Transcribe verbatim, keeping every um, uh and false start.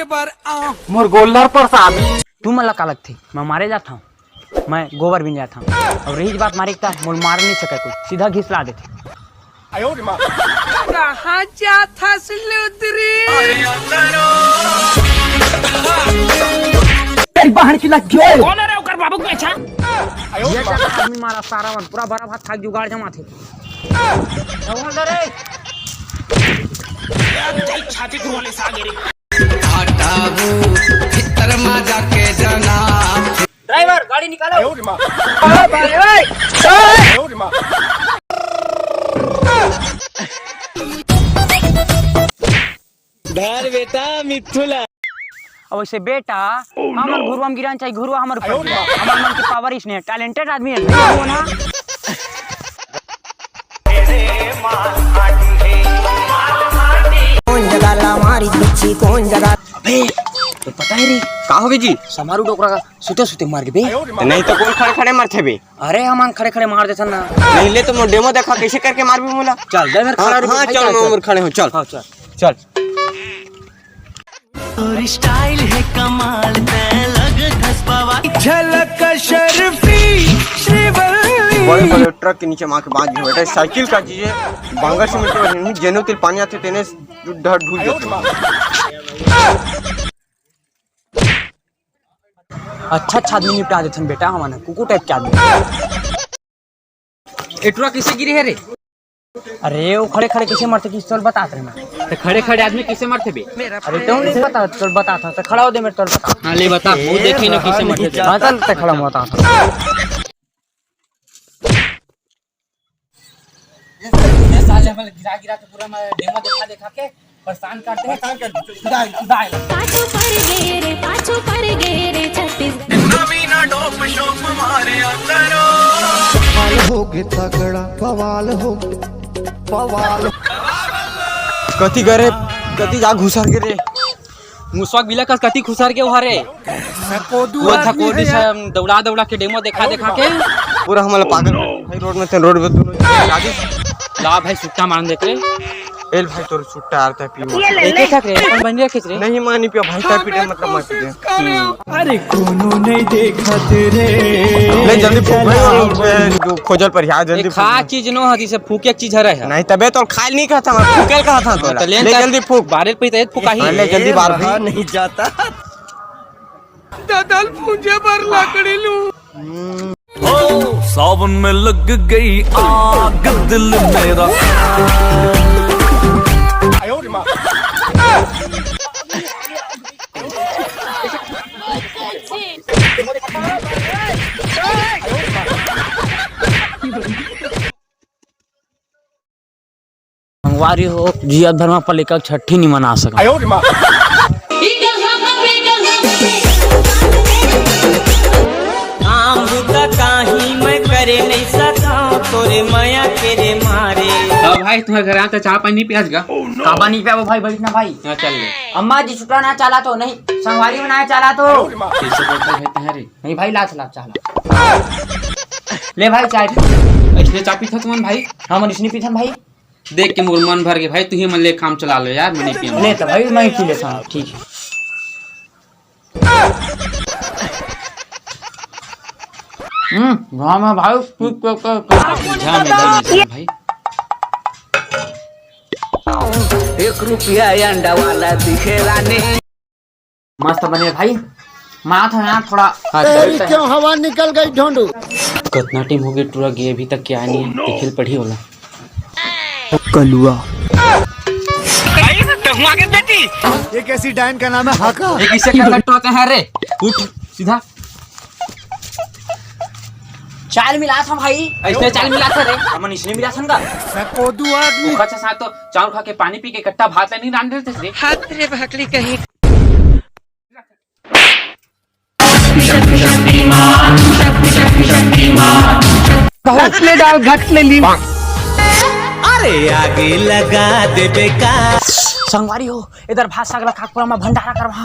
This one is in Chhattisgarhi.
मोर गोल्लर प्रसाद। तुमन ला का लगथे, मैं मारे जात हंव? मैं गोबर बीने जात हंव। अउ रहिस बात मारे के, त मोला मार नइ सकय कोई, सीधा घिसला देथे। कहाँ जात हस लुदरी? तेरी बहन की लग गई। कौन है रे ओकर बाबू के पीछे? ये जगह आदमी मारा सारा मन, पूरा बरा भात खा के जुगाड़ जमाथे। कौन है रे? छाती कुरवाले सागे रे। हटाबू, भीतर मा जाके जाना। ड्राइवर, गाड़ी निकालो। धर बेटा मिथुला। अब वैसे बेटा, हमन घुरुआ में गिरान चाहे घुरुआ हमर ऊपर गिरा। हमर मन के पावर इसने, टैलेंटेड आदमी है। कौन जगह ला मारी बिच्छी, कौन जगह? अबे, तो पता है रे, का होगे जी? समारू डोकरा का सुते सुते मार के बे। तो नहीं तो कौन खड़े खड़े मरथे बे? अरे हमन खड़े खड़े मार देथन ना। नहीं ले तो मोर डेमो देखा, कैसे करके मारबे मोला? चल, दे मेरे हाँ, खड़ा रुक, हाँ, भाई, चल, चल, मैं चल। उमर खड़े हो, चल। हाँ, चल। चल। तोर स्टाइल है कमाल, तै लग घसपावा। झलक शर्फी श्रीवल्ली। बड़े बड़े ट्रक के नीचे माँ के बांध गए बेटा, साइकिल का चीज है, बांगर से मिलते हैं, जेनो तेल पानी आते तेने ढ-, ढूल देते हैं। अच्छा अच्छा आदमी निपटा देथन बेटा, हमन कुकुर टाइप के आदमी। ए टुरा कैसे गिरे है रे? अरे वो खड़े खड़े कैसे मरथे कि चल बतात रहे मैं। तो खड़े खड़े आदमी कैसे मरथे बे? अरे तू नहीं बता, चल बतात हंव, तो खड़ा हो दे मेरे, चल बता। हाँ ले बता, वो देखे ना कैसे मरथे। हाँ चल, तो खड़ा मत आ। ये साले हमन गिरा गिरा के पूरा मैं डेमो देखा देखा के परेशान करते हैं। परेशान कर दे, सुधार, सुधार। पाछू पर गे रे, पाछू पर गे रे छत्तीसगढ़। बवाल होगे तगड़ा, बवाल होगे, बवाल। कति गे रे, कति जा घुसर गे रे। मुसवा बिला कस कति घुसर गे ओहा रे। वो थकोड़ी से दौड़ा दौड़ा के डेमो देखा देखा के। पूरा हमला पागल कर दे भाई, रोड में ते रोड में दोनों आगे। ला भाई सुट्टा मारन देख रे। एल भाई तोर सुट्टा आरता पी। एक एक थक रे, अपन बन रखे रे। नहीं मानी पिया भाई, तार पीटे मतलब मत पीटे। अरे कोनो नहीं देखा तेरे। ले जल्दी फूक भाई, हम पे जो खोजल पर यहाँ जल्दी एक खा फूक। चीज नो हती से फूके एक चीज हरे है। नहीं तबे तो खाइल नहीं कहता मैं, फूकेल कहता तो। तो ले ले जल्दी फूक। बारे पे तो एक फूका ही। हाँ, ले जल्दी बार भाई। नहीं जाता। ददल पूंजे बर लकड़ी लू। ओ, सावन में लग गई आग, दिल मेरा। संगवारी हो, जियत भर म पलिका छट्ठी नी मना सकन। काम बुता काही मैं करे नहीं सका, तोरे मया के रे मारे। अब भाई तुम्हारे घर आते चाय पानी नहीं पियास गा? काबा नहीं पियाबो भाई, बैठ ना भाई। हाँ, चल ले। अम्मा जी छुट्टा ना चाला तो नहीं, संगवारी बनाए चाला तो। कैसे बोलता है तुम्हारे? नहीं भाई, लात लात चाला। ले भाई चाय। इसने चाय पीथा तुमन भाई? हाँ, मन इसने पीथन भाई। देख के मोर मन भर के भाई, तुही मन ले काम चला लो यार, मैं नहीं पीऊंगा। ले तो भाई, मैं ही पी लेता हूँ, ठीक है। हम्म, घाम है भाई, पी, पी, पी, पी। झाम है, झाम है, झाम है भाई। एक रुपया अंडा वाला दिखेला नहीं। मस्त बने भाई, मात हो यार थोड़ा। हाँ, तेरी चलता है। क्यों हवा निकल गई ढोंडू? कितना टाइम हो गया टूरा गए, अभी तक क्या नहीं है? निखिल पढ़ी वाला। कलुआ। ये कैसी डायन का नाम है? हाका। ये किससे कर लट्टू होते हैं रे? उठ सीधा। चाल मिला था भाई। इसने चाल मिला था रे। हमन इसने मिला था का? सकोदू आदमी। अच्छा साथ तो चाउर खा के पानी पी के कट्टा भात ला नहीं रांध देते रे। हाथ रे भकली कहीं। घट ले डाल, घट ले ली। अरे आगे लगा देबे का। संगवारी हो, इधर भात साग ला खाक पूरा मैं भंडारा करवा।